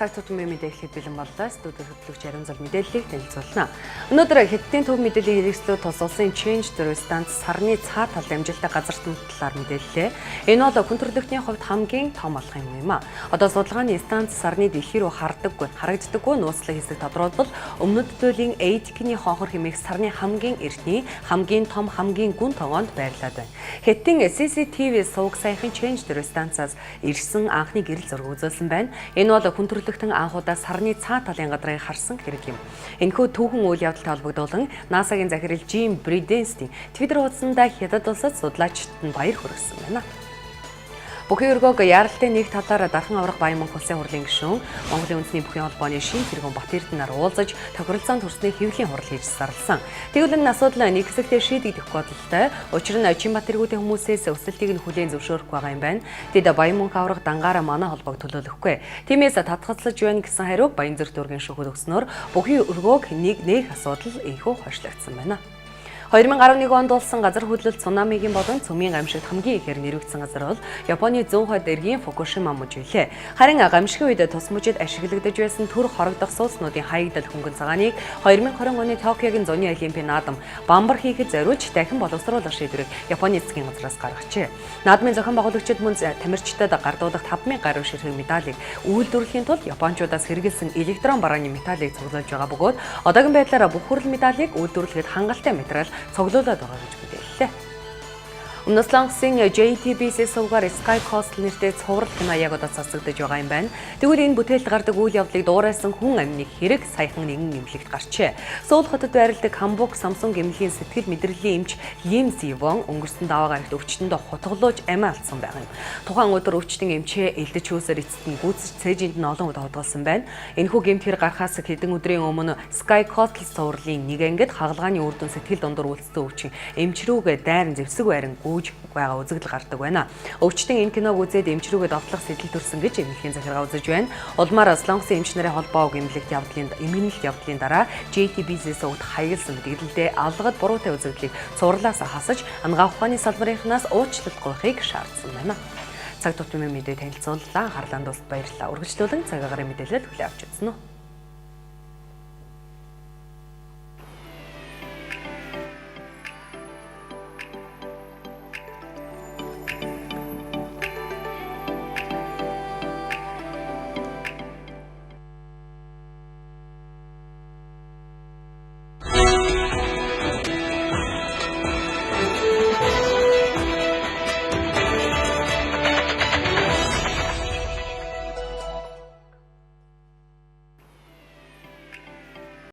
Цаг тутмын мэдээ эхлэхэд бэлэн боллоо. Студид хөтлөгч Ариун зал мэдээллийг танилцуулна. Өнөөдөр Хятадын төв мэдээллийн хэрэгслүүд тус улсын Change 4 станц сарны цаа талд амжилттай газартан талаар мэдээллээ. Энэ бол хүн төрөлхтний хувьд хамгийн том алхам юм а. Одоо судалгааны станц сарны дэлхий рүү хардаггүй, харагддаггүй нууцлаг хэсэг тодруулбал өмнөд туйлын Эйткний хонхор хэмээх сарны хамгийн эртний, хамгийн том, хамгийн гүн тогоонд байрлаад байна. Хятадын CCTV суваг саяхан Change 4 станцаас ирсэн анхны гэрэл зураг үзүүлсэн байна. Энэ бол хүн төрөлхтөн анх удаа сарны цаа талын газрыг харсан хэрэг юм. Энэхүү түүхэн үйл явдалтай холбогдуулан NASA-гийн захирал Jim Bridenstine Twitter хуудсандаа Хятад улсад судлаачдад нь баяр хүргэсэн байна. Бүхий өргөөг яаралтай нэг талаар дархан аврах Баян мөнх улсын хурлын гишүүн, Монголын үндэсний бүхий холбооны шинэ тэргүүн Бат Эрдэнээр уулзаж тохиролцоонд хүрсний хэвлэлийн хурал хийж зарласан. Тэгвэл энэ асуудал нэг хэсэгтээ шийдэгдэх бодолтой. Учир нь Чинбат тэргүүтийн хүмүүсээс өсөлтийг нь хүлээн зөвшөөрөхгүй байгаа юм байна. Тэд Баян мөнх аврах дангаараа манай холбоог төлөөлөхгүй. Тиймээс татгацлаж байна гэсэн хариуг Баян зүрх дүүргийн шүүхэд өгснөөр бүхий өргөөг нэг нээх асуудал энэхүү хойшлогдсон байна. 2011 онд болсон газар хөдлөлт, цунамигийн болон цөмийн гамшигт хамгийн ихээр нэрвэгдсэн газар бол Японы зүүн хойд эргийн Фукушима мужи билээ. Харин гамшигын үед тус мужид ашиглагдаж байсан түр хорогдох сууцнуудын хаягдал хөнгөн цагааныг 2020 оны Токиогийн зуны олимпийн наадам бамбар хийхэд зориулж дахин боловсруулах шийдвэрийг Японы засгийн газраас гаргажээ. Наадмын зохион байгуулагчид мөн тамирчдад гардуулах 5000 гаруй ширхэг медалийг үйлдвэрлэхийн тулд японочдоос хэрэгэлсэн электрон барааны металлыг цуглуулж байгаа бөгөөд одоогийн байдлаар бүх хүрэл медалийг үйлдвэрлэхэд хангалттай материал цуглуулад байгаа гэж мэдээллээ. Өмнөд Солонгосын JTBC сувгаар Sky Coastal нэртэй цуврал кино яг одоо цацагдаж байгаа юм байна. Тэгвэл энэ бүтээлд гардаг үйл явдлыг дуурайсан хүн амины хэрэг саяхан нэгэн эмнэлэгт гарчээ. Сөүл хотод байрладаг Хамбук Самсунг эмнэлгийн сэтгэл мэдрэлийн эмч Лим Сивон өнгөрсөн даваа гарагт өвчтөндөө хутгалууж амиа алдсан байгаа юм. Тухайн өдөр өвчтөн эмчээ элдэж хөөсөөр эцэст нь гүйцэж цээжинд нь олон удаа хутгалсан байна. Энэхүү гэмт хэрэг гарахаас хэдэн өдрийн өмнө Sky Coastal цувралын нэг ангид хагалгааны үр дүн сэтгэл дундуур үлдсэн өвчин эмч рүүгээ дайран зэвсэг байран гүйж байгаа үзэгдэл гардаг байна. Өвчтөн энэ киног үзээд эмч рүүгээ довтлох сэтгэл төрсөн гэж эмнэлгийн захиргаа үзэж байна. Улмаар Солонгосын эмч нарын холбоог эмнэлэгт явдлын эмгэнэлт явдлын дараа JTBC сувагт хаягласан мэдээлэлдээ алгад буруутай үзэгдлийг цувралаас хасаж анагаах ухааны салбарынхнаас уучлалт гуйхыг шаардсан байна. Цаг тутмын мэдээ танилцууллаа. Анхаарлаа хандуулсанд баярлалаа. Үргэлжлүүлэн цаг агаарын мэдээлэл хүлээн авч үзнэ үү.